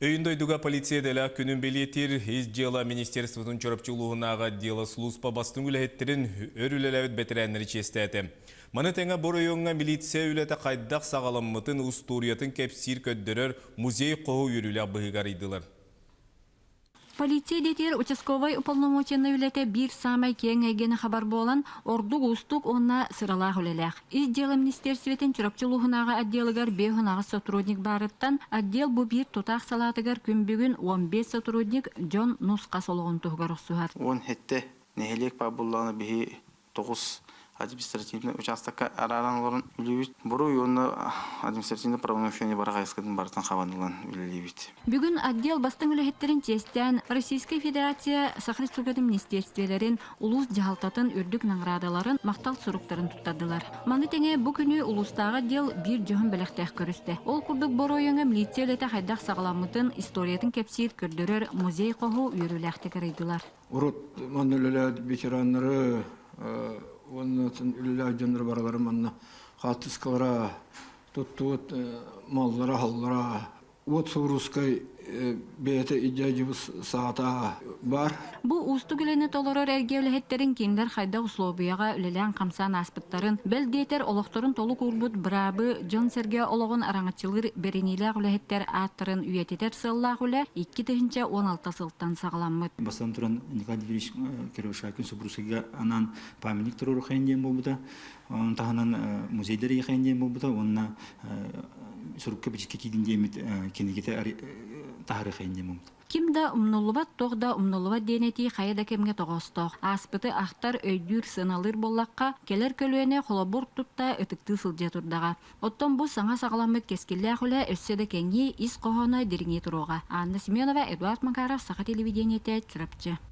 Өйүн дойдуга полиция идэлээх күнүн бэлиэтиир Ис дьыала министерствотын Чурапчы улууһунааҕы отдела сулууспа бастыҥ үлэһиттэрин өр үлэлээбит бэтэрээннэри чиэстээтэ. Маны тэҥэ бу оройуоҥҥа милиция үлэтэ хайдах саҕаламмытын, устуоруйатын кэпсиир көрдөрөр музей хоһу үөрүүлээх быһыыга арыйдылар. Полиция идэтигэр участковай уполномоченнай үлэтэ биир саамай киэҥ эйгэни хабар буолан, ордук уустук уонна сыралаах үлэлээх. Ис дьыала министиэрстибэтин Чурапчы улууһунааҕы отделыгар 58 сотрудник баарыттан, отдел бу биир тутаах салаатыгар күн бүгүн 15 сотрудник дьон нус-хас олоҕун туһугар охсуһар. 17 нэһилиэк баар буоллаҕына биһи тоҕус административнай учаастакка арааран олорон үлэлиибит. Буруй уонна административнай правонарушение бары хайысхатын барытын хабан ылан үлэлиибит. Бүгүн отдел бастыҥ үлэһиттэрин чиэстээн Российскай Федерация Саха Республикатын министиэристибэлэрин, улуус дьаһалтатын үрдүк наҕараадаларын, махтал суруктарын туттардылар. Маны тэҥэ бу күнү улуустааҕы отдел биир дьоһун бэлэхтээх көрүстэ. Ол курдук бу оройуоҥҥа милиция үлэтэ хайдах саҕаламмытын, историятын кэпсиир, көрдөрөр музей хоһу үөрүүлээхтик арыйдылар. Урут манна үлэлээбит ветераннары уонна үлэлээбит дьоннору барыларын манна хаартыскалара туттубут маллара-халлара уот Субуруускай бэйэтэ идьээдьибис саата баар. Бу уустук үлэни толорор эргэ үлэһиттэрин кинилэр хайдах услуобуйаҕа үлэлээн-хамсаан ааспыттарын, бэл диэтэр олохторун толук уурбут быраабы дьон-сэргэ олоҕун араҥаччылыыр бэриниилээх үлэһиттэр ааттарын үйэтитэр сыаллаах үлэ 2016 сылтан саҕаламмыт. Бастатан туран Николай Дмитриевич Кировшакин Субурусыйга анаан памятник туруорухайын диэн буолбута. Onun таһынан музейдар иэхэйин диэн буолбута уонна сурукка бичиккэ киирдин диэммит кинигите таһарыхайын диэн буолбута. Ким да умнуллубат, туох да умнуллубат диэн этии хайа да кэмҥэ тоҕоостоох. Ааспыты ахтар, өйдүүр, сыаналыыр буоллахха, кэлэр көлүөнэ холобур тутта ытыктыы сылдьыа турдаҕа. Оттон бу саҥа саҕаламмыт кэскиллээх үлэ өссө да кэҥии, ис хоһооно дириҥии туруоҕа. Анна Семенова, Эдуард Макаров, Саха телевидениетэ, Чурапчы.